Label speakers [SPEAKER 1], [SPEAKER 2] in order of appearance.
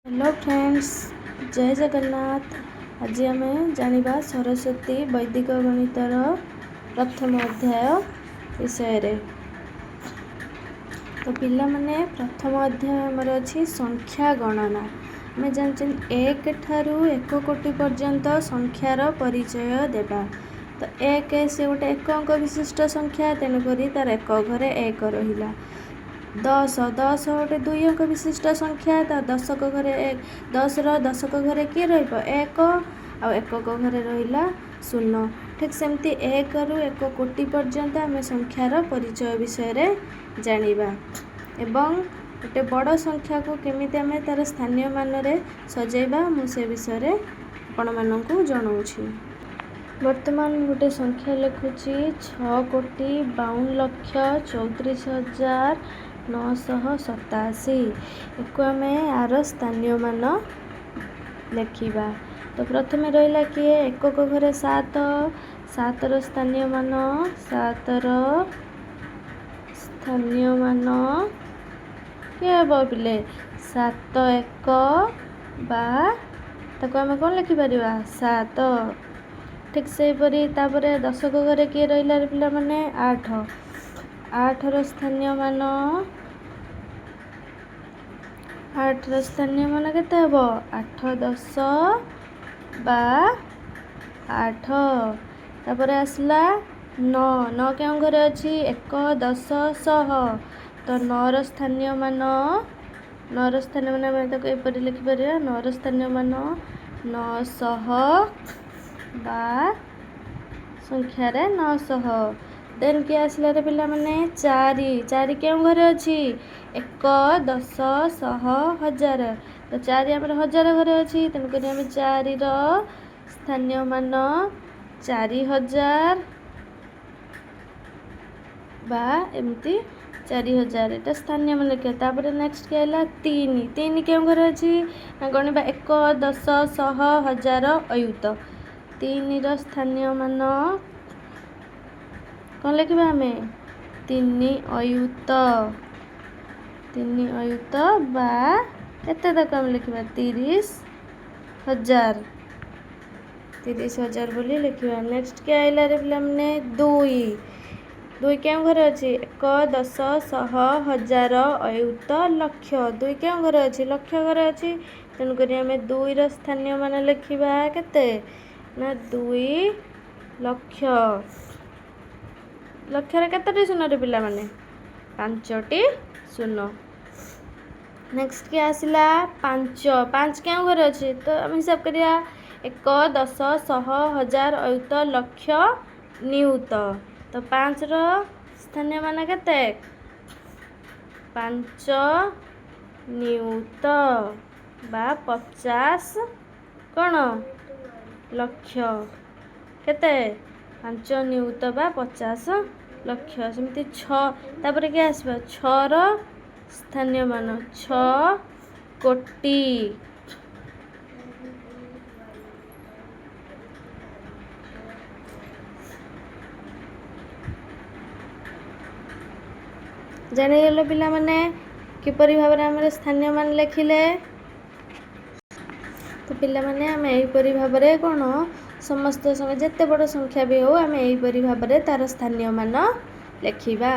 [SPEAKER 1] Hello friends, ଜୟ ଜଗନ୍ନାଥ। ଆଜି ଆମେ ଜାଣିବା ସରସ୍ୱତୀ ବୈଦିକ ଗଣିତର ପ୍ରଥମ ଅଧ୍ୟାୟ ବିଷୟରେ। ତ ପିଲାମାନେ, ପ୍ରଥମ ଅଧ୍ୟାୟ ଆମର ଅଛି ସଂଖ୍ୟା ଗଣନା। ଆମେ ଜାଣିଛନ୍ତି 1 ଠାରୁ 1 କୋଟି ପର୍ଯ୍ୟନ୍ତ ସଂଖ୍ୟାର ପରିଚୟ ଦେବା। ତ 1, ସେ ଗୋଟେ ଏକ ଅଙ୍କ ବିଶିଷ୍ଟ ସଂଖ୍ୟା, ତେଣୁକରି ତାର ଏକ ଘରେ 1 ରହିଲା। 10, 10 ଗୋଟେ 2 ଅଙ୍କ ବିଶିଷ୍ଟ ସଂଖ୍ୟା, ତା ଦଶକ ଘରେ, 10ର ଦଶକ ଘରେ କିଏ ରହିବ? 1, ଆଉ ଏକକ ଘରେ ରହିଲା 0। ଠିକ୍ ସେମିତି 1ରୁ 1 କୋଟି ପର୍ଯ୍ୟନ୍ତ ଆମେ ସଂଖ୍ୟାର ପରିଚୟ ବିଷୟରେ ଜାଣିବା ଏବଂ ଗୋଟେ ବଡ଼ ସଂଖ୍ୟାକୁ କେମିତି ଆମେ ତା'ର ସ୍ଥାନୀୟ ମାନରେ ସଜେଇବା, ମୁଁ ସେ ବିଷୟରେ ଆପଣମାନଙ୍କୁ ଜଣାଉଛି। ବର୍ତ୍ତମାନ ମୁଁ ଗୋଟେ ସଂଖ୍ୟା ଲେଖୁଛି, 6,52,34,987। ଏକୁ ଆମେ ଆର ସ୍ଥାନୀୟ ମାନ ଲେଖିବା। ତ ପ୍ରଥମେ ରହିଲା କିଏ? ଏକକ ଘରେ 7। 7ର ସ୍ଥାନୀୟ ମାନ, 7ର ସ୍ଥାନୀୟ ମାନ କିଏ ହେବ ପିଲେ? 7 ଏକ ବା ତାକୁ ଆମେ କ'ଣ ଲେଖିପାରିବା? 7। ଠିକ୍ ସେହିପରି ତାପରେ ଦଶକ ଘରେ କିଏ ରହିଲା ପିଲାମାନେ? 8। 8ର ସ୍ଥାନୀୟ ମାନ, 8ର ସ୍ଥାନୀୟ ମାନ କେତେ ହେବ? 8 10 ବା 8। ତାପରେ ଆସିଲା 9। 9 କେଉଁ ଘରେ ଅଛି? 1, 10, 100। ତ 9ର ସ୍ଥାନୀୟ ମାନ, 9ର ସ୍ଥାନୀୟ ମାନ ଆମେ ତାକୁ ଏପରି ଲେଖିପାରିବା, 9ର ସ୍ଥାନୀୟ ମାନ 900 ବା ସଂଖ୍ୟାରେ 900। ଦେନ୍ କିଏ ଆସିଲା ରେ ପିଲାମାନେ? 4। 4 କେଉଁ ଘରେ ଅଛି? 1, 10, 100, 1000। ତ 4 ଆମର 1000 ଘରେ ଅଛି, ତେଣୁକରି ଆମେ 4ର ସ୍ଥାନୀୟ ମାନ 4000 ବା ଏମିତି 4000, ଏଇଟା ସ୍ଥାନୀୟ ମାନ ଲେଖିବା। ତାପରେ ନେକ୍ସଟ କିଏ ହେଲା? 3। 3 କେଉଁ ଘରେ ଅଛି ନା ଗଣିବା, 1, 10, 100, 1000, ଅୟୁତ। 3ର ସ୍ଥାନୀୟ ମାନ କ'ଣ ଲେଖିବା ଆମେ? 3 ଅୟୁତ, 3 ଅୟୁତ ବା କେତେ ତାକୁ ଆମେ ଲେଖିବା? 30,000, 30,000 ବୋଲି ଲେଖିବା। ନେକ୍ସଟ କିଏ ଆଇଲା ରେ ପିଲାମାନେ? 2। 2 କେଉଁ ଘରେ ଅଛି? 1, 10, 100, 1000, ଅୟୁତ, ଲକ୍ଷ। 2 କେଉଁ ଘରେ ଅଛି? ଲକ୍ଷ ଘରେ ଅଛି, ତେଣୁକରି ଆମେ 2ର ସ୍ଥାନୀୟ ମାନ ଲେଖିବା କେତେ ନା 2 ଲକ୍ଷ। ଲକ୍ଷରେ କେତୋଟି ଶୂନରେ ପିଲାମାନେ? 5ଟି ଶୂନ। ନେକ୍ସଟ କିଏ ଆସିଲା? 5। 5 କେଉଁ ଘରେ ଅଛି? ତ ଆମେ ହିସାବ କରିବା, 1, 10, 100, 1000, ଅୟୁତ, ଲକ୍ଷ, ନିୟୁତ। ତ 5ର ସ୍ଥାନୀୟ ମାନ କେତେ? 5 ନିୟୁତ ବା 50 କ'ଣ ଲକ୍ଷ। କେତେ? 5 ନିୟୁତ ବା 50 ଲକ୍ଷ। ସେମିତି 6। ତାପରେ କିଏ ଆସିବ? 6ର ସ୍ଥାନୀୟ ମାନ 6 କୋଟି। ଜାଣିଗଲ ପିଲାମାନେ କିପରି ଭାବରେ ଆମର ସ୍ଥାନୀୟ ମାନ ଲେଖିଲେ? ତ ପିଲାମାନେ, ଆମେ ଏହିପରି ଭାବରେ କ'ଣ ସମସ୍ତ ସଂଖ୍ୟା, ଯେତେ ବଡ଼ ସଂଖ୍ୟା ବି ହେଉ, ଆମେ ଏହିପରି ଭାବରେ ତା'ର ସ୍ଥାନୀୟ ମାନ ଲେଖିବା।